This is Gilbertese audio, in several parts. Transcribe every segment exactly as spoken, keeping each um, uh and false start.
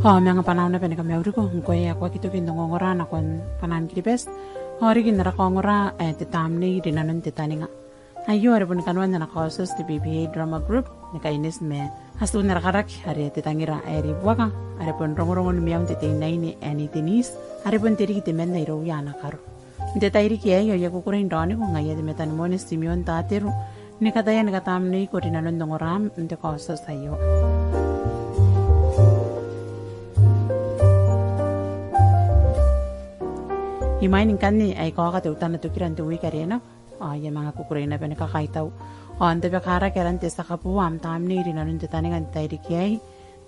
Ao manga bwanau naba ni kamauriko ngkoe ae ko aki toki n ongongora nakon Bwanan Kiribati, ao riki n ara kaongora ae Te Tamnei Rinanon te Taninga. Aio are bon kanoan ana kaotioti te B P A Drama Group ni kaineti ma atun ara karaki are Te Tangira ae Ribuaka, are bon rongorongon maiun te teinnaine ae Nei Denise, are bon te rikitemanna irouia ana karo. N te tairiki aei ao I a kukurei n raoniko ngaia Temetanimone Simeon Tateru ni kataia ni katamneiko rinanon ongoram n te kaotioti aio. Imwain ngkanne ae I kaoka teutana tokira n te wiiki are nako, ao I a manga kukurei naba ni kakaitau ao n tabekarake aran te tia kabooa am tamnei rinanon te taninga n te tairiki aei,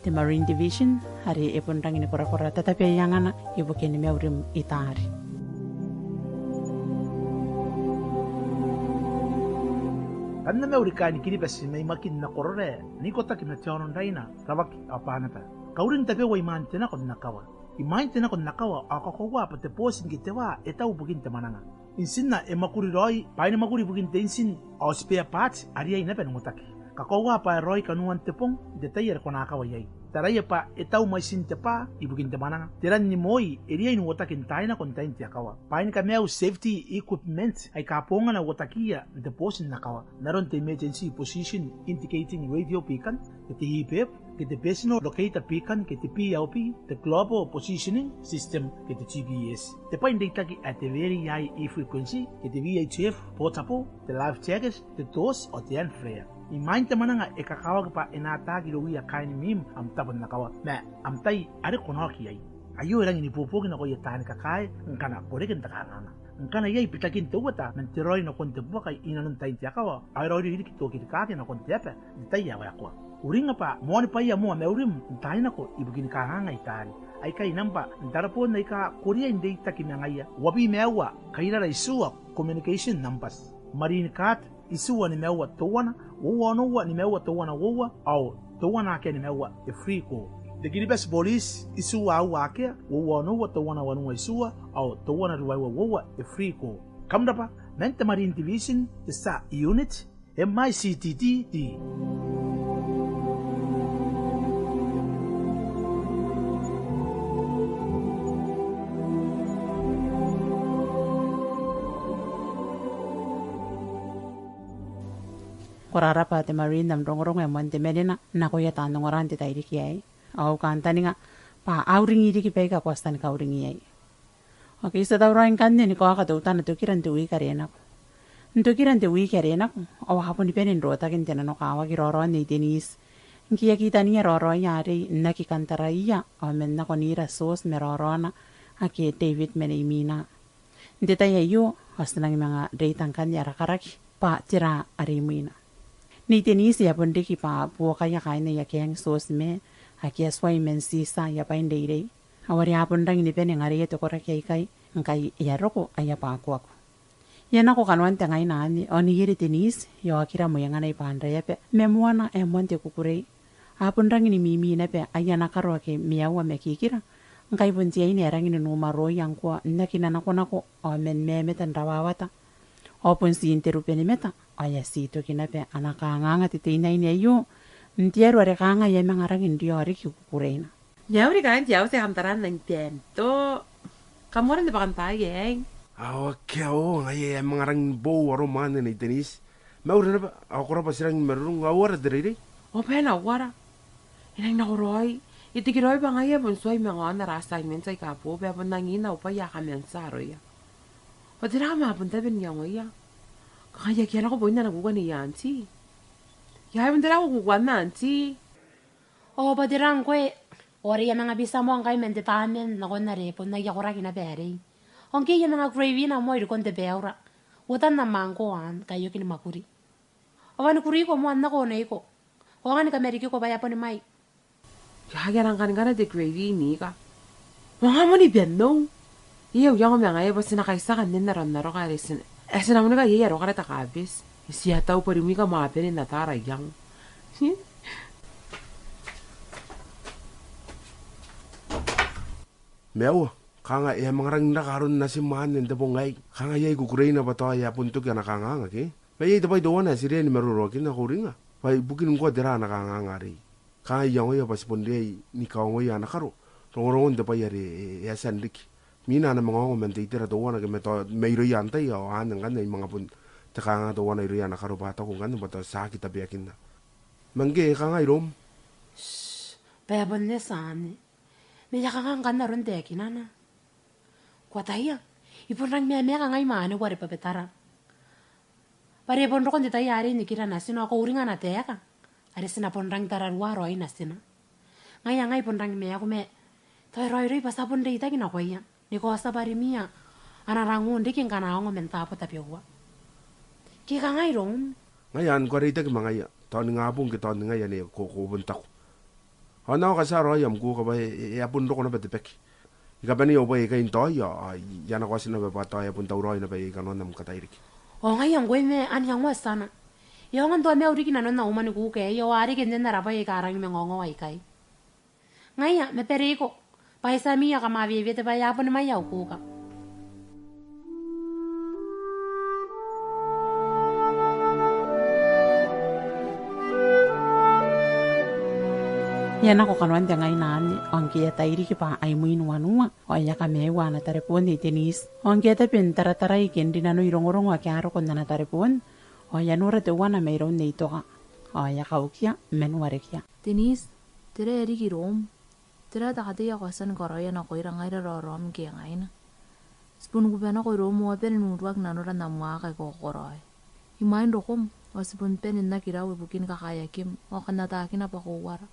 te Marine Division, are e bon rangi ni korakora tatabeaiangana ibukin maurim i taari. Kam na mauri kaain Kiribati mai Makin nako Arorae, n ikotaki ma te aono n Raina, Rawaki ao Banaba. Kauring tabeua imwain te nako n akawa. Imwain te nako n akawa ao kakoaua bwa te booti ke te waa e tau ibukin te mwananga. Intinna e mwakuri raoi, bwaai ni mwakuri ibukin te intin ao spare parts a riai naba n uotaki. Kakoaua bwa e raoi kanoan te bong n te tai are ko na akawa iai. Taraia bwa e tau mwaitin te bwaa ibukin te mwananga. Te ran ni moi e riai n uotaki n taai nako n tain te akawa. Bwaai ni kamaiu, safety equipment, aika bongana uotakiia n te booti n akawa. N aron te emergency position indicating radio beacon, ke te EPIRB, ke te personal locator beacon, ke te PLB, te global positioning system, ke te GPS. Te bwai n reitaki ae te very high frequency, ke te VHF portable, te life jackets, te torch ao te hand flare. Imwain te mwananga e kakawaki bwa e na ataaki irouia kaain mwim am tabo n akawa ma am tai are ko na oki iai. Aio e rangi n ibuobuoki nakoia taani kakae ngkana ko reke n te kanganga. Ngkana iai bitakin te uota man te raoi nakon te buaka inanon tain te akawa, ao e raoiroi riki te okirikaki nakon te aba n te tai ae waekoa. Uringa bwa moanibwaia moa maurim n taai nako ibukin kanganga i taari. Aikai nambwa n tareboon aika ko riai n reitaki ma ngaia, uabwi ma aua kairara itiua, communication numbers. Marine Guard, itiua nimaua teuana, uoua onoua nimaua teuana uoua, ao teuana akea nimaua e free call. Te Kiribati Police, itiua aua akea, uoua onoua teuana wanua itiua, ao teuana ruaiwa uoua e free call. Kam rabwa, man te Marine Division, te tia unit, M I C T T D. Ko rarabwa te Marine n am rongorongo ae moan te marina nakoia taan ongora n te tairiki aei. Ao au kantaninga bwa a uringi riki baika ko a tia ni kauring iai. Ao I a tia tauraoi ngkanne ni kaoka teutana tokira n te wiiki are nako. N tokira n te wiiki are nako, ao a boni bane n rotaki n te nanokawaki raoraon Nei Denise. Ngke e a kitaniia raoraoia arei n aki kan taraia, ao man nako n ira Tioti ma raoraona ake David ma Nei Mina. N te tai aio, ao ti nangi manga reita ngkanne ara karaki bwa tera are imwina. Nei Denise e a bon riki bwa buokaia kaain aia gang Tioti ma ake a tuai man titia aia bwai n reirei. Ao are a bon rangi ni bane ngareia te koraki aikai, ngkai e a roko aia bwakuaku. E a nako kanoan te ngaina anne, ao Nei Denise e a okira mwengana i Banraeaba ma moana ae moan te kukurei. A bon rangi ni mimi naba aia ana karo ake Meaua ma Kikira, ngkai bon te aine ae rangi n umaroia ngkoa n aki nanakonako ao man mamata n rawawata. Ao bon tii n te rubenimata, ao e a tii toki naba ana kanganga te teinnaine aio n te aro are kanga e a manga rangi n riao riki kukureina. Mauri kaain te auti, kam taraa Nei Bento. Kam ora n te bwakantaai aei? Ao akea, ao ngaia e a manga rangi ni boou arom anne Nei Denise. Mauri naba, ao ko rabwa, ti rangi ni marurung. Ao e uara te reirei? Ao bwa e na uara. E rangi n nakoraoi. E tikiraoi bwa ngaia bon tuai manga on ara assignment aika boou, bwa e bon angin au bwai ae kaman tia aroia. Ao tera ae kam a bon tabe n iangoia? Kanga I aki nako boin ana kuka Nei Auntie. Ia, e bon tera kukuan Auntie? Ao bwa tera ngkoe? Ao are I a manga bitia moa ngkai man te taaman nakon are bon aia koraki naba arei. Ao ngke I a manga gravy-na moa irikon te baura. Uotan am angko anne, kai okin mwakuri. Ao a ni kuriko moa n nako neiko. Ao a ni kamarikiko bwa e a boni mai. Ia, akea rang kan ngkana te gravy ni ika. Ao nga moa Nei Bento. Ia, I a iango ma ngaia bwa ti na kaitiaka nnen aron aroka are ti na, e, ti na monika iai arokara te kabeti. Ti a tau bwa rimwi kam a bane n ata ara iango. Maiu, kanga e a manga rangi n raka aron natim anne n te bong aei. Kanga iai kukureina bwa tao e a bon toki ana kanganga ke. Ma iai te bwai teuana ae ti riai ni maroroakinna, ko uringa. Bwa ibukin ngkoa tera ana kanganga arei. Kanga I iangoia bwa ti bon riai ni kaongoia ana karo rongorongon te bwai are e, e a tia n riki. Imwina a na manga ongo man te itera teuana ke ma tao mairouia antai ao anne ngkanne ai manga bon te kanganga teuana irouia ana karo bwa a taku ngkanne bwa tao ti aki tabeakinna. Ma ngke e kanga iroum? Shh, bwa e a bon eti anne. Ma e a kanga ngkanne aron taekinana? Ko ataia, I bon rangi ni mamaaka ngai ma anne are bwa Betara. Bwa are e bon roko n te tai arei nikira natina ao ko uringa ana taeka. Are ti na bon rangi n tararua raoi natina. Ngaia ngai I bon rangi ni maaku ma tao e raoiroi bwa ti a bon reitaki nakoia. Ni kaotia bwa rimwia a na rangi n riki ngkana a ongo man taabo tabeua. Ke e kanga iroum? Ngaia anne ko a reitaki ma ngaia. Tao ningabong ke tao ningai anne ko, ko bon taku. Ao N na oka tia raoi am kuuka bwa e, e, e a bon roko naba te baki. I kabanea au bwai aikai n taoia, ao I a nako ati naba bwa tao e a bon tauraoi naba iai kanoan am katairiki. Ao ngaia ngkoe ma an iangoa tiana. E aonga n tao maiu riki nanon au mani kuuka aei, ao a reke nnen ara bwai aika rangi ni mangaongao aikai. Ngaia, ma bareiko. Bwa e tia mia kam a wewete bwa e a bon mai au kuuka. E a nako kanoan te ngaina anne, ao ngke e a tairiki bwa ai mwin wanua, ao e a kamaiua ana tareboon Nei Denise. Ao ngke e a tabe n taratarai ke n rinanoi rongorongo ake a roko n ana tareboon, ao e a nora teuana mairoun Nei Toka. Ao e a kaukia man warekia. Denise, tera ae riki iroum? Tera te katei ae ko a tia ni karaoia nakoira ngaira raoraom ke ngaina? Ti bon kuba nako iroum ao a bane n uruaki nanora n am waaki ae ko karaoia. Imwain rokom, ao ti bon bane n aki rau ibukin kakaeakim, ao kan ataakina bwa ko uara.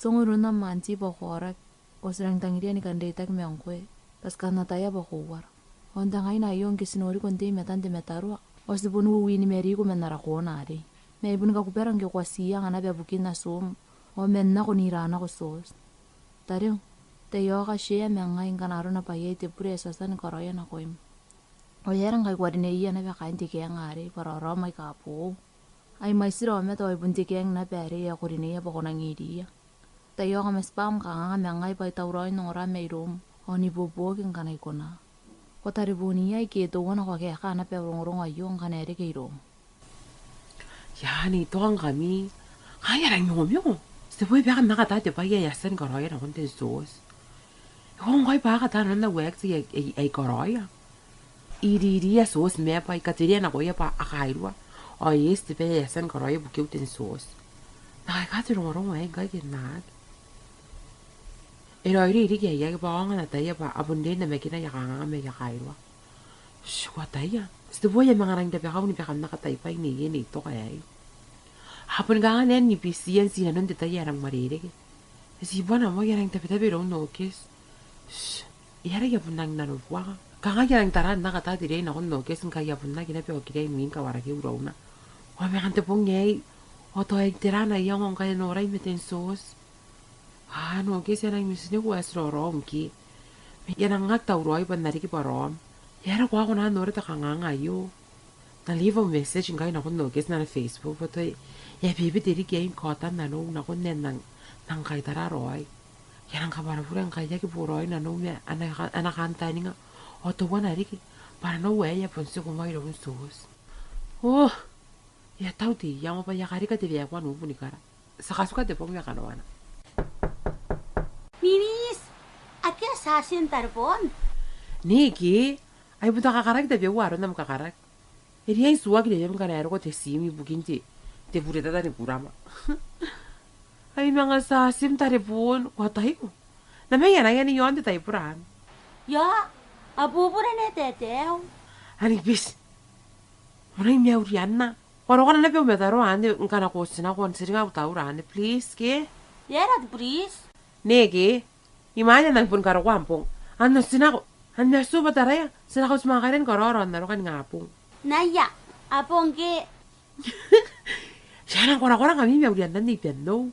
Ti ongo iroun am auntie bwa ko aoraki, ao ti rangi n tangiria ni kan reitaki ma ngkoe, bwa ti kan ataia bwa ko uara. Ao n te ngaina aio ngke ti noriko n tei i matan te mataroa, ao ti bon uiuii ni mariko man ara koona arei. Ma I bon kakubara ngke ko a tia anga naba bukin atum, ao man nako n ira nako Tioti. Tariu, taiaoka share ma ngai ngkana arona bwa iai te bure ae ti a tia ni karaoia nakoim. Ao e aera ngkai ko a rineia naba kaain te kaeng arei bwa raoraom aika boou? Ai mwaitira aomata ao ai bon te kaeng naba arei ae ko rineia bwa ko nang iriia. Taiaoka ma tibwa am kanganga ma ngai bwa I tauraoi n ongora mairoum, ao n ibuobuoki ngkana I kona. Ko tareboon iai ke teuana ko a kaeka naba au rongorongo aio ngkana e reke iroum. Ia, Nei Toka, ngkami. Ngaia, I a rangi n ongoongo. Ti te bwai bwa e a kan aki ata te bwai ae e a tia ni karaoia nakon Ten Tioti. E koaua ngkai bwa e aki ata nanon au aekti ae, ae, ae I karaoia. I iriia Tioti ma bwa I katerea nakoia bwa a kairua. Ao e eti te bwai ae e a tia ni karaoia ibukiu Ten Tioti. N na kaeka te rongorongo aei ngkai ke n na aki. E raoiroi riki ae I aki bwa aonga n ataia bwa a bon riai n namakina aia kanganga ma aia kairua. Shh, ko ataia. Ti te bwai ae manga rangi n rabakau ni bwakanako tai bwai neiei Nei Toka aei. A boni kanga naba ni bitiia n ti nanon te tai ae rang uarereke. E tibwa ana moa I a rangi n tabetabe iroun Nokes. Shh, e aera I a bon rangi n nanobuaka? Kanga I a rangi n tara n aki ata te riai nakon Nokes ngkai I a bon aki naba okira imwin kawarakeu irouna. Ao manga n te bong aei, ao tao e tera ana iango ngkai e norai ma Ten Tioti. Aa, Nokes, e a rangi n mitiniko ae ti raoraom ke. Ma I a nang aki tauraoi bwa N na riki bwa raom. E aera ko aki kona n nora te kanganga aio? N na leave au message ngkai nakon Nokes n ana Facebook bwa tao e a bebete riki ae I kaota nanou nakon ae N nang, nang kaitara raoi. I a nang kabwarabure ngkai I aki boraoi nanou ma ana, ana kantaninga. Ao teuana riki bwa nanou aei e a bon tiku moa iroun Tioti. Oh, e a tau te iango bwa e a karika te waekoa n ubu ni kara. Ti a katuka te bong ma kanoana. Denise, akea tiatin tareboon? Nei ke, ai bon te kakaraki tabeua aron am kakaraki. E riai n tuaki neiei ngkana e roko te sim ibukin te, te buretata ni kurama. Ai manga tiatin tareboon, ko ataiko. N na mai anaia n iaon te taibora anne. Ia, a bubura naba te teu. Anne beti. Ko nang mauri Anna. Ko a roko naba au mataroa anne ngkana ko ti nako, n tiringa au taura anne, please ke. E aera te please? Nei ke, imwain ae N nang bon karokoa am bong, ao N na ti nako, ao N na tuo bwa taraia, ti nako ti manga kaira ni karaoa raon aroka ningabong. N aia, a bong ke. Ti a nang korakora ngkami mauri Anna Nei Benno.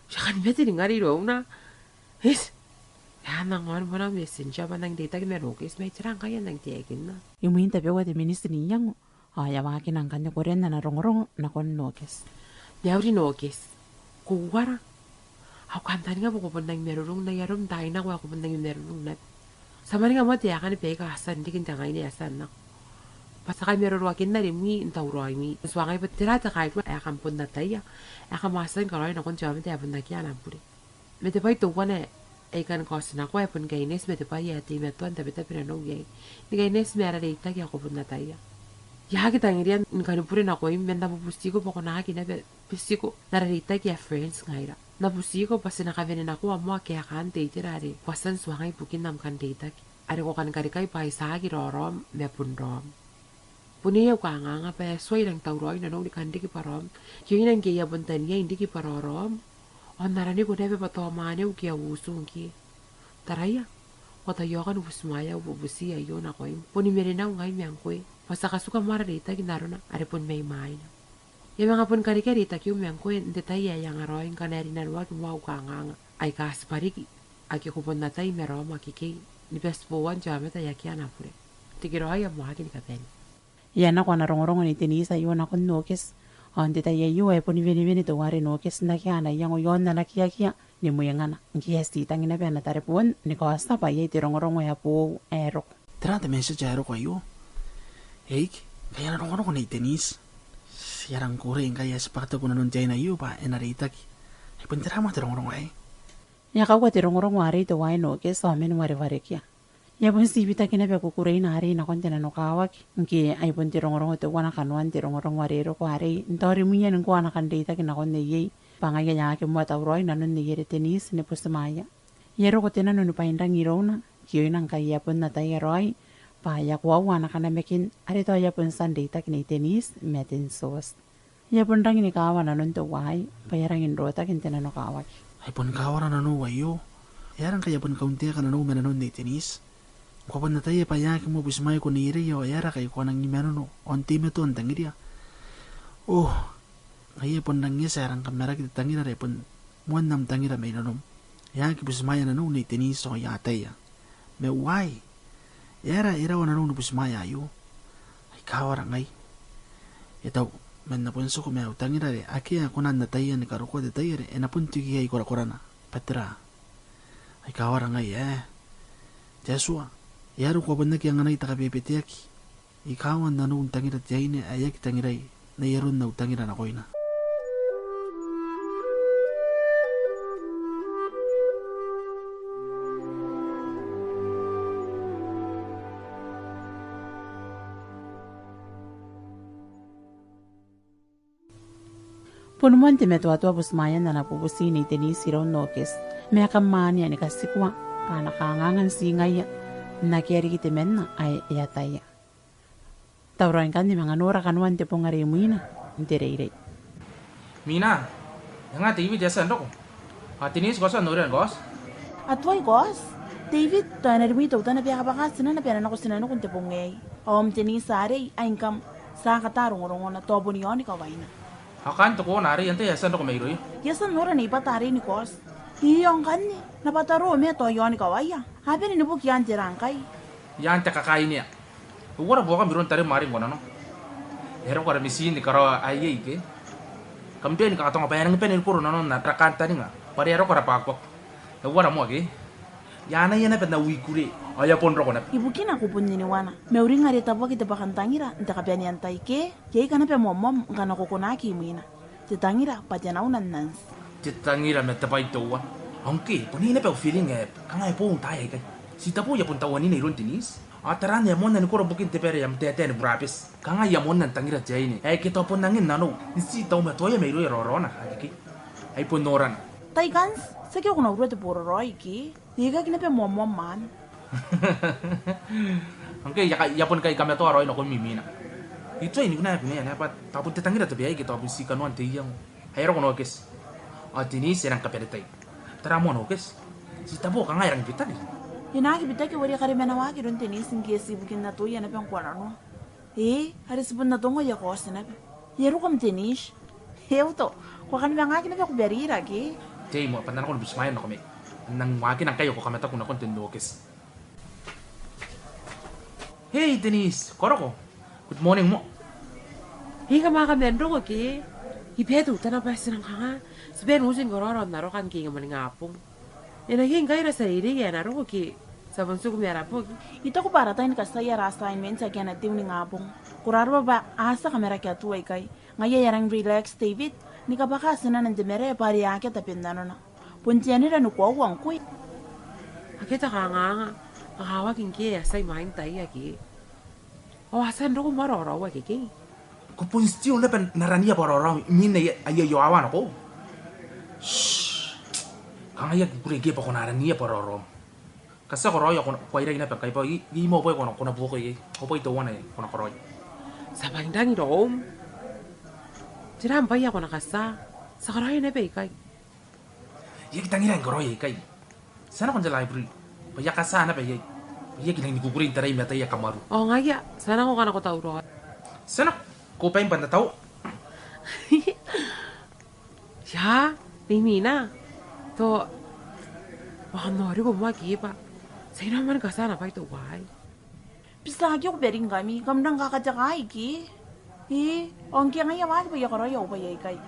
Ti a kan mate ni ngare irouna. Yes. E a nang on moa au messenger bwa N nang reitaki ma Nokes, ma e tera ngkai ae N nang taekinna. Imwin tabeua te miniti n iango, ao e a waakina ngkanne korean ana rongorongo nakon Nokes. Mauri Nokes. Ko uara? Au kantaninga bwa ko bon rangi ni marurung n ai arom n taai nako ae ko bon rangi ni marurung naba. Ti a mwaninga moa te aeka ni baika a tia n riki n te ngaina ae e a tia n nako. Bwa ti a kai maroroakinna rimwi n tauraoimi. N tuangai bwa tera te kairua ae kam bon ataia ae kam a tia ni karaoi nakon te aomata ae bon akea ana bure. Ma te bwai teuana ae I kan kaotinakoa ae bon kaineti ma te bwai ae teimatoa n tabetabe nanou iai. Ni kaineti ma ara reitaki ae ko bon ataia. I aki tangiria ni kani bure nakoim ma N na bubutiko bwa ko na aki naba bitiko n ara reitaki ae friends ngaira. N na butiko bwa ti na kawenenakoa moa kaekaan te itera are ko a tia n tuangai ibukin am kan reitaki. Are ko kan karikai bwa ai tiaki raoraom ma bon raom. Bon iai au kanganga bwa e a tua I rang tauraoi nanou ni kan riki bwa raom. Kioina ngke I a bon tania n riki bwa raoraom. Ao N na araniko naba bwa tao mwaneu ke au utu ngke. Taraia, ko a taiaoka ni butimwaea au bubuti aio nakoim. Bon marenau ngai ma ngkoe. Bwa ti a katuka moa ara reitaki n arona are bon mai mwaina. I a manga bon karikia reitakiu ma ngkoe n te tai ae I angaraoi ngkana e rinanoaki moa au kanganga aika tibwa riki ake ko bon atai ma raom akekei ni bati booan te aomata ae akea ana bure. Tekeraoi am waaki ni kabane. E a nako ana rongorongo Nei Denise aio nakon Nokes. Ao n te tai aio e a bon wenewene teuare Nokes n akea ana iango iaon ana kiakia ni mwengana. Ngke e a tii tangi naba ana tareboon ni kaotia bwa iai te rongorongo ae boou ae roko. Tera te message ae roko aio? Eik, ngkai ana rongorongo Nei Denise. I a rang kukurei ngkai e a tibwa taku nanon te aine aio bwa e na reitaki. Ai bon tera moa te rongorongo aei? E a kaua te rongorongo arei teuaei Nokes ao man warewarekia. E a bon tii bitaki naba kukureina arei nakon te nanokawaki, ngke ai bon te rongorongo teuana kanoan te rongorongo are e roko arei, n taorimwiia ni ngkoa ana kan reitaki nakon neiei, bwa ngaia e a aki moa tauraoi nanon neiere Denise ni butimwaea. E a roko te nano ni bwainrang irouna, kioina ngkai e a bon ataia raoi, bwa e a koaua ana kanamakin, are tao e a bon tia n reitaki Nei Denise ma Ten Tioti. E a bon rangi ni kawa nanon teuaei, bwa e a rangi n rotaki n te nanokawaki. Ai bon kawara nanou aio. E aera ngkai e a bon kauntaeka nanou ma nanon Nei Denise? Ko a bon ataia bwa e aki moa butimwaeko neierei ao e aera ngkai ko a nang imanono ao n teimatoa n tangiria? Oh, ngaia e bon rangi n eti ae e rang kamaraki te tangira are bon moan am tangira mai nanom. E aki butimwaea nanou Nei Denise ao I ataia. Ma wai? E aera e rawa nanou ni butimwaea aio? Ai kawara ngai. E tau, ma N na bon tiku ma au tangira are akea ae kona n ataia ni karokoa te tai are e na bon toki iai korakorana. Bwa tera? Ai kawara ngai, e. Te Atua, e aera ko a bon aki anganai te kabebeteaki? I kawa nanou n tangira te aine ae aki tangirai n ai aron au tangira nakoina. Bon moan te matoatoa butimwaean ana bubuti Nei Denise iroun Nokes. Ma e a kammania ni katikua bwa ana kanganga n tii ngaia n akea riki temanna ae e ataia. Tauraoi ngkanne ni manga nora kanoan te bong are imwina n te reirei. Mina, e nga David e a tia n roko? Ao Denise ko a tia n noria ni kaoti? A tuai kaoti. David, tao e na rimwi teutana bwa e a kabwaka tinana bwa e na nako tinaniku n te bong aei. Ao am Denise arei, ai ngkam, ti a kata rongorongona, tao bon iaoni kawaina. Ao kaain te koona arei, antai ae e a tia n roko mairouia? I a tia n nora neighbour arei ni kaoti. Io ngkanne, N na bwa taro ma tao iaoni kawaia. A bane ni buki iaan tera ngkai? Iaan te kakainea. E uara buakam iroun tarim arei ngkoananoa? E roko ara mitiin ni karaoa aei ke? Kam riai ni kakatonga bwa e a nangi bane ni koro nanon ara kantaninga bwa are e a roko ara bwakubaku. E uara moa ke? I anaia naba n au ikure ao e a bon roko naba. Ibukina ko bon niniwana. Ma uringa are e tabuaki te bwakantangira n te kabanean tai ke? E a ika naba moamoam ngkana ko konaki imwina. Te tangira bwa te nauna n anti. Te tangira ma te bwai teuana. Ao ngke, bon iai naba au feeling ae kanga e boou n taai aikai. Ti tabo I a bon tauanina iroun Denise. Ao taraan e a moanna ni koro bukin te bwai are e a mtaetae ni burabeti. Kanga I a moanna n tangira te aine ae ke tao bon angin nanou n tii taumatoaia mairouia raoraona akekei. Ai bon norana. Tai kanti, tiaki ko na urua te boraraoi ke? E ikaki naba moamoam anne. Ngke I a ka-, I a bon kai kamatoa raoi nakoimi Mina. I tuai ni kona ae kunea naba, tao bon te tangira tabeai ke tao bon tii kanoan te iango. Ai e roko Nokes. Ao Denise e nang kabanetai. Tara moa Nokes. Ti tabo kanga e rangi bitaki? E na aki bitaki ao are e karimanawaki iroun Denise ngke e tii bukin natoia naba ngkoananoa. E, are ti bon atonga e a kaoti naba. E a roko am Denise. E uto, ko a kan mangaki naba kuberira ke? Tei moa, bwa N na nako ni butimwaea nakomai. N nang waakina ngkai ko kamataku nakon Ten Nokes. Hei, Denise, ko roko? Good morning moa. Hei, kam a kaman roko ke? I bwa teutana bwa ti nang kanga, ti bwa n uti ni karaoa n aroka ngke e a mwaninga bong. E na iai ngkai ara tai are e na roko ke ti a bon tiku ma ara boki. I taku bwa ara tai ni katiai ara assignment ake a na teu ningabong. Ko rabwa bwa a tia kamaraki atua ikai. Ngaia e a rang relax David, ni kabwaka tinana n te marae bwa are akea taben nanona. Bon te anera ni koaua ngkoe. Akea te kanganga, kakawaki ngke e a tia imwain taai ake. Ao a tia n roko moa raoraou akekei. Ko bon still naba n arania bwa raoraou, imwin aia, aia iowawa nako. Shh. Kanga I aki kukurei ngke bwa ko na arania bwa raoraou. Katia karaoia ko na, ko a irai naba ngkai bwa I, I moa bwa ko na, ko na buoko iai. Ao bwa teuana ae ko na karaoia. Ti a bwaintangi raom. Tera am bwai ae ko na katia? Ti a karaoia naba ikai. I aki tangira ni karaoia ikai. Ti a nako n te library. Bwa I a katia naba iai. Bwa I aki rangi ni kukurei n tarai mataia kamaru. Ao ngaia, ti a nako ngkana ko tauraoi. Ti a nako, ko bae n bwa n tatau. Ia, Nei Mina. Tao, bwa kam na ori ko moa ke bwa. Ti a ina mani katia ana bwai teuaei. Bita aki ko beri ngkami, kam nang kakateka aei ke? E, ao ngke ngaia waaki bwa I a karaoia au bwai aikai.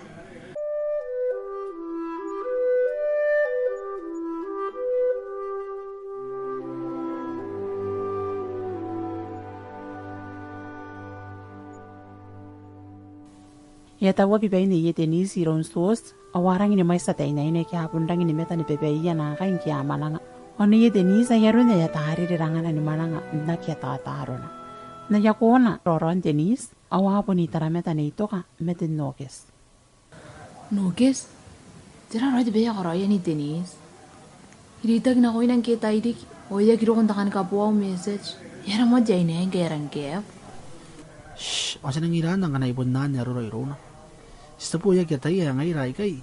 E a tauaki bain Nei Denise iroun Tioti, ao a rangi ni mwaiti ataeinaine ake a bon rangi ni mata ni babaia naakai ngke a mwananga. Ao Nei Denise ai aron ae e a tariri rangana ni mwananga n aki ataata arona. N aia koona raoraon Denise, ao a bon itaramata Nei Toka ma Ten Nokes. Nokes, tera raoi te bwai ae karaoia Nei Denise? I reitaki nakoina ngke tairiki, ao e aki roko n takan kaboa au message. E aera moa te aine aei ngke e rang gap? Shh, ao ti a nang iraanna ngkana e bon anne arora irouna. Ti tebo e aki ataia ae ngaira aikai.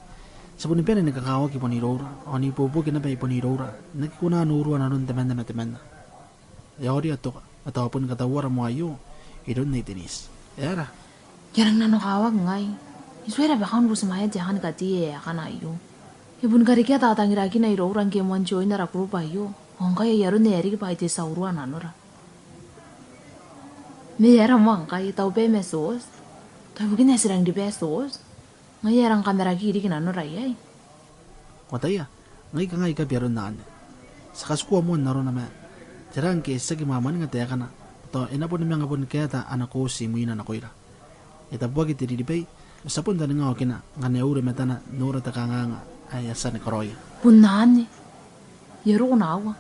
Ti a boni bane ni kakawaki bon iroura, ao n ibuobuoki naba i bon iroura, n aki kona n urua nanon temanna ma temanna. E aoria Toka, ma tao bon katauara moa aio iroun Nei Denise. E aera? I a nang nanokawaki ngai. I tuai rabakau ni butimwaea te anga ni katei ae akana aio. E bon karekea tatangirakina iroura ngke e moan join ara group aio. Ao ngkai ai aron ae e riki bwa ai te tia urua nanora. Ma e aera moa ngkai, e tau bwa e ma Tioti? Tao ibukina ae ti rang ribaa Tioti. Ngaia e rang kamaraki riki nanora iai. Ko ataia, ngai kanga I kabi aron anne. Ti a katikua moa n arona ma, tera ngke e tiaki mwamwaninga taekana, tao e na boni manga boni kaeta ana course imwina nakoira. E tabuaki te riribai, ma ti a bon taninga okina ngkana e ure matana n nora te kanganga ae e a tia ni karaoia. Bon anne. E a roko naaua.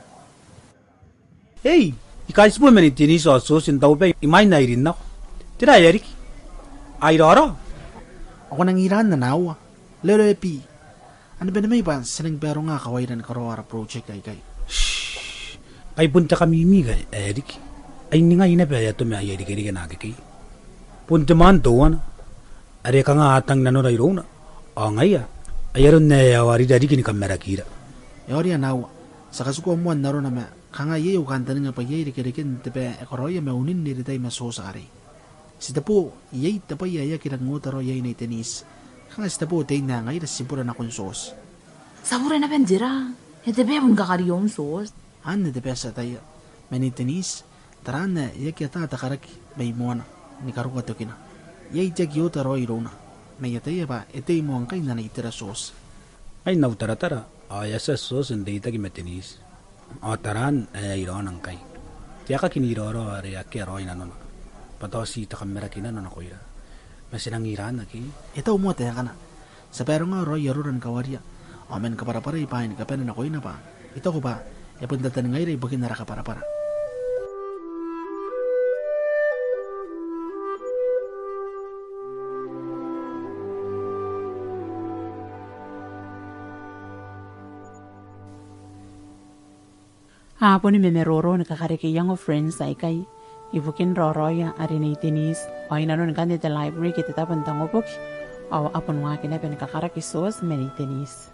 Ei, I kaitibo ma Nei Denise ao Tioti n taubea imwain ae I rin nako. Tera ae e riki? Ai raoraou? Ao ko nang iraanna naaua. Lele bi. Anne bane mai bwa ti nang baronga kawaira ni karaoa ara project aikai. Shh. Ai bon te kamimi ngkai ae e riki. Ai ningai naba ae e a toma aia irekereke naakekei. Bon te maan teuana are kanga a tang nanora irouna. Ao ngaia, ai aron ae e a warira riki ni kamarakira. E aoria naaua. Ti a katikua moa n arona ma, kanga iai au kantaninga bwa iai irekereken te bwai ae karaoia ma unin n iritai ma Tioti arei. Ti tebo, iai te bwai ae e aki rang ota raoi iai Nei Denise. Kanga ti tebo tein ae ngaira ti bura nakon Tioti. Ti a bure naba n tera? E te bwai ae bon kakariaon Tioti. Anne te bwai ae ti ataia. Ma Nei Denise, taraan ae e aki ata te karaki mai moana ni karokoa tokina. Iai te aki ota raoi irouna. Ma I ataia bwa e tei moa ngkai n ana itera Tioti. Ngai n au taratara, ao e a tia Tioti n reitaki ma Denise. Ao taraan ae e a iraona ngkai. Te aekaki n iraorao are akea raoi nanona. Bwa tao ti te kamaraki nano nakoira. Ma ti nang iraanna ke? E tau moa taekana. Ti a baronga raoi arora ni kawaria, ao man kabwarabwarai bwaai ni kabane nakoina bwa I taku bwa e bon tataningaira ibukin ara kabwarabwara. A boni mamaroro ni kakareke iango friends aikai ibukin raoraoia are Nei Denise, ao i nanon ngkanne te library ke te tabo n tangoboki, ao a bon waaki naba ni kakaraki Tioti ma Nei Denise.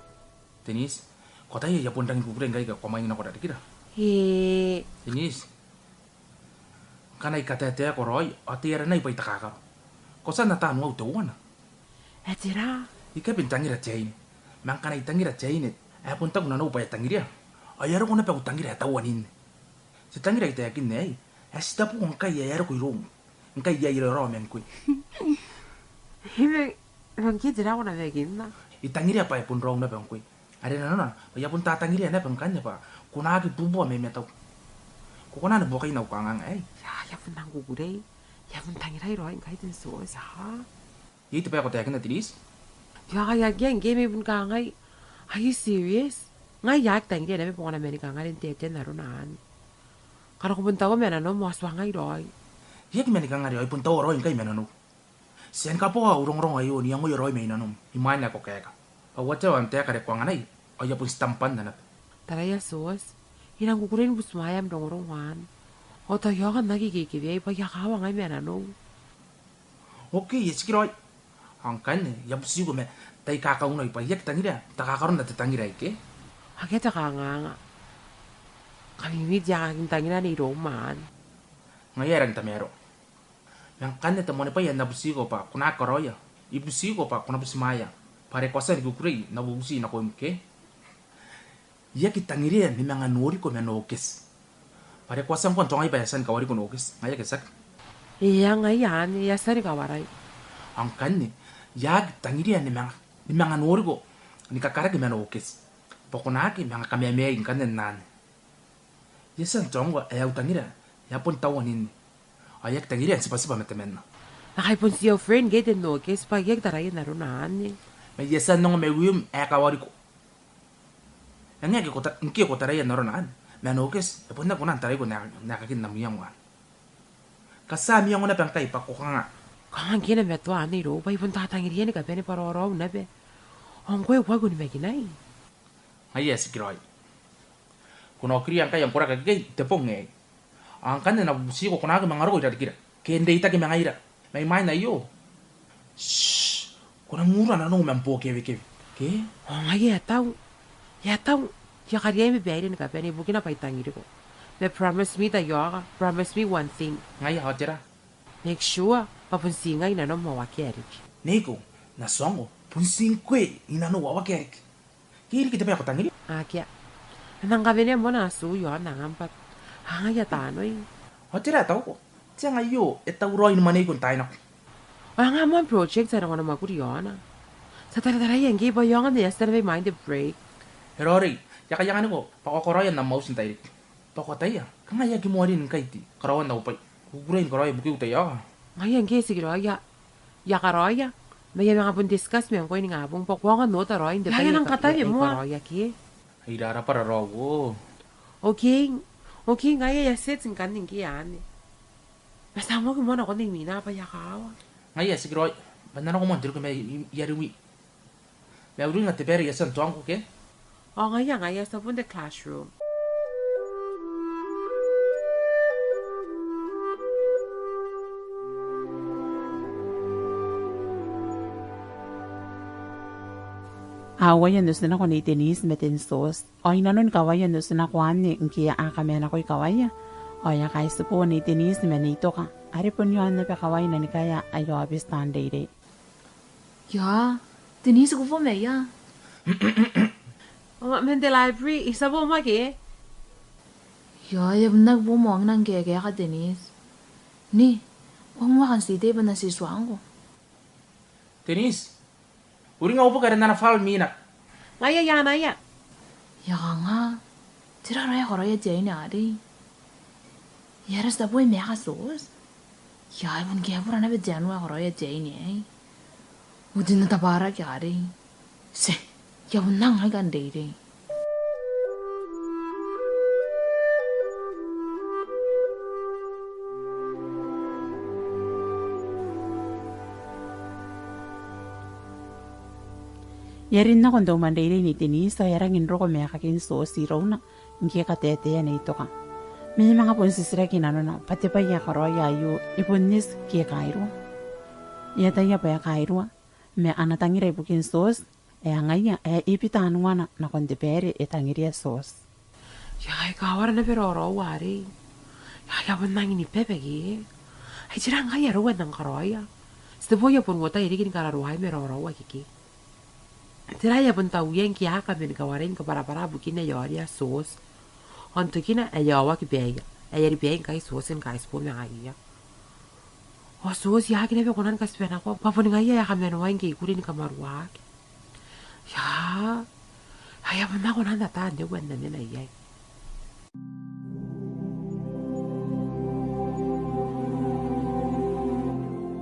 Denise, ko ataia I a bon rangi ni kukurei ngkai ko a mwaing nako rarikira. Ee. Denise, ngkana I kataetaeko raoi, ao tei aranai bwa I takakaro. Ko tia n ata n au teuana? E tera? I kabi n tangira te aine. Ma ngkana I tangira te aine, e bon taku nanou bwa e tangiria. Ao e a roko naba au tangira ae tauaninne. Te tangira ae I taekinna aei, e titebo ngkai e a roko iroum. Ngkai I a iraorao ma ngkoe. Ibe, Ngke tera ko na waekinna? I tangiria bwa e bon raou naba ngkoe. Are nanona bwa I a bon tatangiria naba ngkanne bwa ko na aki bubua mai matau. Ko kona ni buokai n au kanganga aei? Ia, I a bon nang kukurei. I a bon tangirai raoi ngkai Ten Sos, ha? Iai te bwai ae ko taekinna, Denise? Ia, akea ngke, ngke mai bon kangai. Are you serious? Ngai I aki tangiria naba bwa ko na manikangare n te, te aro anne. Ngkana ko bon taua ma nanom ao tuangai raoi. I aki manikangare, ao I bon taua raoi ngkai ma nanou. Ti a ni kaboa au rongorongo aio n iangoia raoi mai nanom, imwain ae ko kaeka. Bwa uatea am taeka are ko anganai, ao I a bon stamp-anna naba. Taraia Sos, I nang kukurei ni butimwaea am rongorongo anne. Ao tao I a kan aki kekeweai bwa I a kawa ngai ma nanou. Okay, e tikiraoi. Ao ngkanne, I a butiko ma tai kakaunai bwa I aki tangiria, takakaro n te tangira aei ke? Akea te kanganga. Kamimi te aeka n tangira anne iroum. Ngaia e rangi n tamaroa. Ma ngkanne te moanibwai ae N na butiko bwa ko na karaoia, I butiko bwa ko na butimwaea bwa are ko a tia ni kukurei n au bubuti nakoim ke? I aki tangiria ni manga noriko ma Nokes. Bwa are ko a tia ngkoa n tuangai bwa e a tia ni kawariko Nokes, ngaia ke tiaki? Eng, ngaia anne, e a tia ni kawarai. Ao ngkanne, I aki tangiria ni manga, ni manga noriko ni kakaraki ma Nokes. Bwa ko na aki manga kamamaei ngkanne n anne. I a tia n tuangko ae au tangira e a bon tauan inne. Ao I aki tangiria n tibwatibwa ma temanna. Ma kai bon ti au friend ke Ten Nokes bwa I aki taraia n arona anne. Ma I a tia n ongo maium ae kawariko. Eng, ngke ko ta-, ngke ko taraia n arona anne, ma Nokes e bon aki kona n taraiko n ae, n aekakin am iango anne. Katia am iango naba ngkai bwa ko kanga. Kanga ngke e na matoa anne irou bwa I bon tatangiria ni kabane bwa raoraou naba. Ao ngkoe ko aki onimakinai? Ngaia e tikiraoi. Ko na okiria ngkai am koraki akekei n te bong aei. Ao ngkanne N na butiko ko na aki manga roko irarikira ke n reitaki ma ngaira mai imwain aio. Shh, ko na mura nanou ma am bo kewekewe ke? Ao ngaia e a tau. E a tau. I a kariaia ma baire ni kabane ibukina bwa I tangiriko. Ma promise me, Taioka, promise me one thing. Ngaia, ao tera? Make sure bwa bon ti ngai i nanom ao akea riki. Neiko, N na tuangko bon ti ngkoe i nanou ao akea riki. Ke e riki te bwai ae ko tangiria? Akea. N nang kawenea moa atu iaon angam bwa a ngaia taanoi. Ao tera ae tauko? Te anga aio e tauraoi ni mwaneiko n taai nako. Ao anga moa am project ae ko na mwakuri iaona. Ti a tarataraia ngkai bwa e aonga n tia naba imwain te break. E raoiroi, I a kaianganiko bwa ko a karaoia n am auti n tairiki. Bwa ko ataia, kanga I aki moa rin ngkai te karaoan au bwai. Kukurei ni karaoia bukiu, Taioka. Ngaia ngke e tikiraoi, I a karaoia. Ma I a manga bon discuss ma ngkoe ningabong bwa ko aonga n ota raoi n te bwai ae I karaoia ke. Ai rarabwa raraou. Okay. Okay, ngaia I a set ngkanne ngke anne. Ma ti a moaki moa nakon Nei Mina bwa e a kawa. Ngaia e tikiraoi, bwa N na nako moa n te reke ma I, I, I a riwi. Ma uringa te baere I a tia n tuangko ke? Ao ngaia, ngaia, ti a bon te classroom. A uaia n otinako Nei Denise ma Ten Sos. Ao i nanon kawaia n otinako anne ngke a kamenakoi kawaia, ao e a kaitibo Nei Denise ma Nei Toka, are bon iaon naba kawaina ni kaea aia aobiti taan reirei. Ia, Denise, ko bo mai ia? Ao man te library, I a bo moa ke? Ia, e a bon aki bo moa ngke e kaeka Denise. Ni, ko a moa kan ti tei bwa N na ti tuangko. Denise, uringa au boki are N na file Mina. Ngaia, ia, ngaia. Ia kanga, tera raoi ae karaoia te aine arei? Ia, are ti a bo maeka Sos? Ia, e bon kaburaa naba te anua ae karaoia te aine aei. Uti N na tabaraki arei. Ti, ia bon nang aika n reirei. E a rin nakon te umwanreirei Nei Denise, ao e a rangi n roko maekakin Sos irouna, ngke e kateatea Nei Toka. Ma e manga bon titiraki i nanona bwa te bwai ae karaoia aio e bon eti ke e kairua. E ataia bwa e kairua, ma ana tangira ibukin Sos, e a ngaia ae e bita anuana nakon te baere e tangiria Sos. Ia, e kawara naba raoraou arei. Ia, e a bon nangi ni bebeke. Ai tera ngkai arou ae N nang karaoia? Ti te bo I a bon uotai riki ni kararoai ma raoraou akekei. Tera ae e a bon tauia ngke a kaman kawarai ni kabwarabwara bukina ae e aoria Sos? Ao n tokina ae e aoaki baia, ae e a ribaai ngkai Sos ni kaitibo ma ngaiia. Ao Tioti e aki naba kona ni katiba nako, bwa boni ngaia ae e a kamanoai ngke I kuri ni kamaruaki. Ia, ai a bon nako naba taan te uan namenai ai.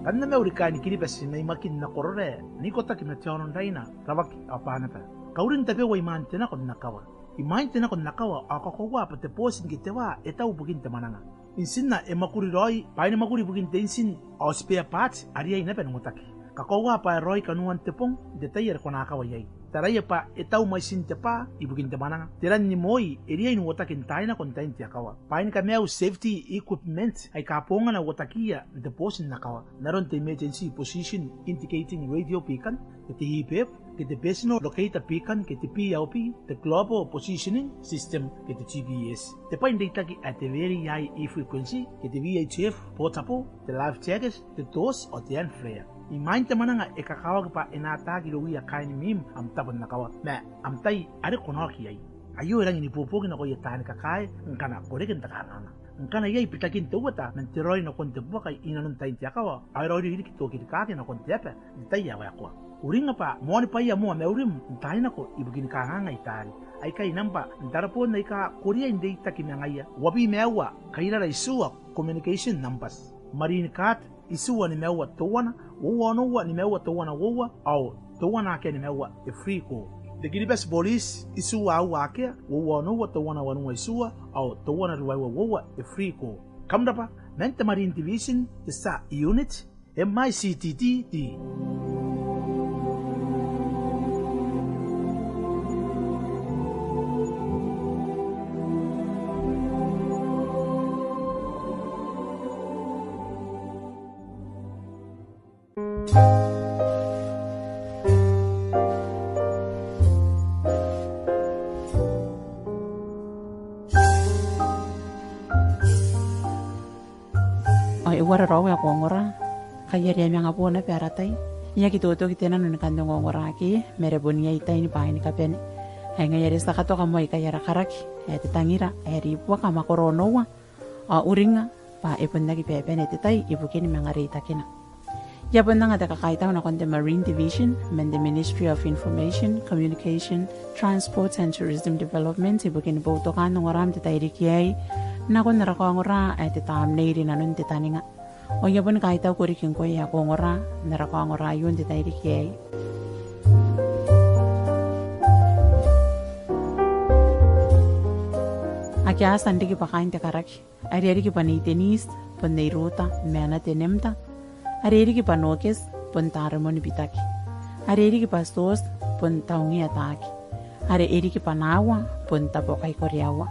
Kam na mauri kaain Kiribati mai Makin nako Arorae, n ikotaki ma te aonoraina, Rawaki ao Banaba. Kauring tabeua imwain te nako n akawa. Imwain te nako n akawa ao kakoaua bwa te booti ke te wa e tau ibukin te mwananga. Intinna e mwakuri raoi, bwaai ni mwakuri ibukin te intin, ao spare parts a riai naba n uotaki. Kakoaua bwa e raoi kanoan te bong n te tai are ko na akawa iai. Taraia bwa e tau mwaitin te bwa ibukin te mwananga. Te ran ni moi e riai n uotaki n taai nako n tain te akawa. Bwaai ni kamaiu, safety equipment, aika bongana uotakiia n te booti n akawa. N aron te emergency position indicating radio beacon, ke te EPIRB, ke te personal locator beacon, ke te PLB, te global positioning system, ke te GPS. Te bwai n reitaki ae te very high frequency, ke te VHF portable, te life jackets, te torch ao te hand flare. Imwain te mwananga e kakawaki bwa e na ataaki irouia kaain mwim am tabo n akawa ma am tai are ko na oki iai. Aio e rangi n ibuobuoki nakoia taani kakae ngkana ko reke n te kanganga. Ngkana iai bitakin te uota man te raoi nakon te buaka inanon tain te akawa, ao e raoiroi riki te okirikaki nakon te aba n te tai ae waekoa. Uringa bwa moanibwaia moa maurim n taai nako ibukin kanganga i taari. Aikai nambwa n tareboon aika ko riai n reitaki ma ngaia: uabwi ma aua kairara itiua, communication numbers. Marine Guard, itiua nimaua teuana uoua onoua nimaua teuana uoua, ao teuana akea nimaua, e free call. Te Kiribati Police, itiua aua akea uoua onoua teuana wanua itiua, ao teuana ruaiwa uoua, e free call. Kam rabwa, man te Marine Division, te SAR Unit, MICTTD. Ao e uara raou ae ko ongora? Kai are e a manga bo naba ara tai. E aki totoki te nano ni kan ongongora ke, ma e bon iai tai ni bwaai ni kabane. Ai ngaia are ti a katoka moa ikai ara karaki ae te tangira ae ribuaka makoro onoua. Ao uringa bwa e bon aki bebete te tai ibukin manga reitakina. I a bon anga te kakaitau nakon te Marine Division man te Ministry of Information, Communication, Transport and Tourism Development ibukin boutokaan ongoram n te tairiki aei nakon ara kaongora ae te tamnei rinanon te taninga. Ao I a bon kaitauko riki ngkoe ae ko ongora n ara kaongora aio n te tairiki aei. Ake a tia n riki bwa kaain te karaki. Are e riki bwa Nei Denise, bon Nei Ruta, Meana Tenemta. Are e riki bwa Nokes, bon Taremon Bitaki. Are e riki bwa Tioti, bon Taungia Taaki. Are e riki bwa Nawa, bon Tabokai Koreawa.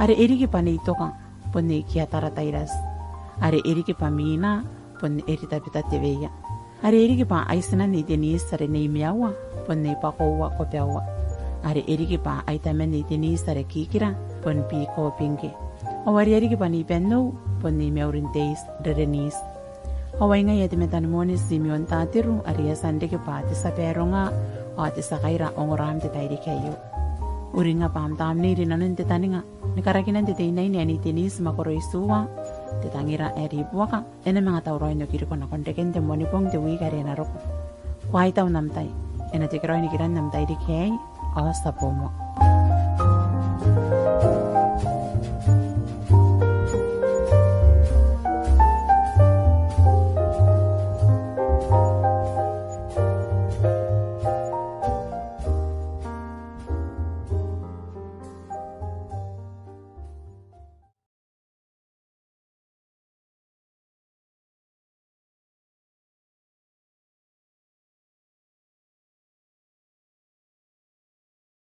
Are e riki bwa Nei Toka, bon Nei Kiatara Tairati. Are e riki bwa Mina, bon Eritabeta Teweia. Are e riki bwa ai tinan Nei Denise are Nei Meaua, bon Nei Bakoua Kobeaua. Are e riki bwa ai taman Nei Denise are Kikira, bon Biko Bingke. Ao are e riki bwa Nei Bennou, bon Nei Meurin Teiti Rereniti. Ao ai ngaia te metanimone Simeon Tatiru are e a tia n riki bwa te tia baronga ao te tia kaira ongoram n te tairiki aio. Uringa bwa am tamnei rinanon te taninga ni karakinan te teinaine ae Nei Denise makoro itiua, te tangira ae ribuaka, e na manga tauraoi n okiriko nakon reken te Moanibong n te wiiki are e na roko. Ko a tau n am tai. E na tekeraoi nikiran am tairiki aei, ao ti a bo moa.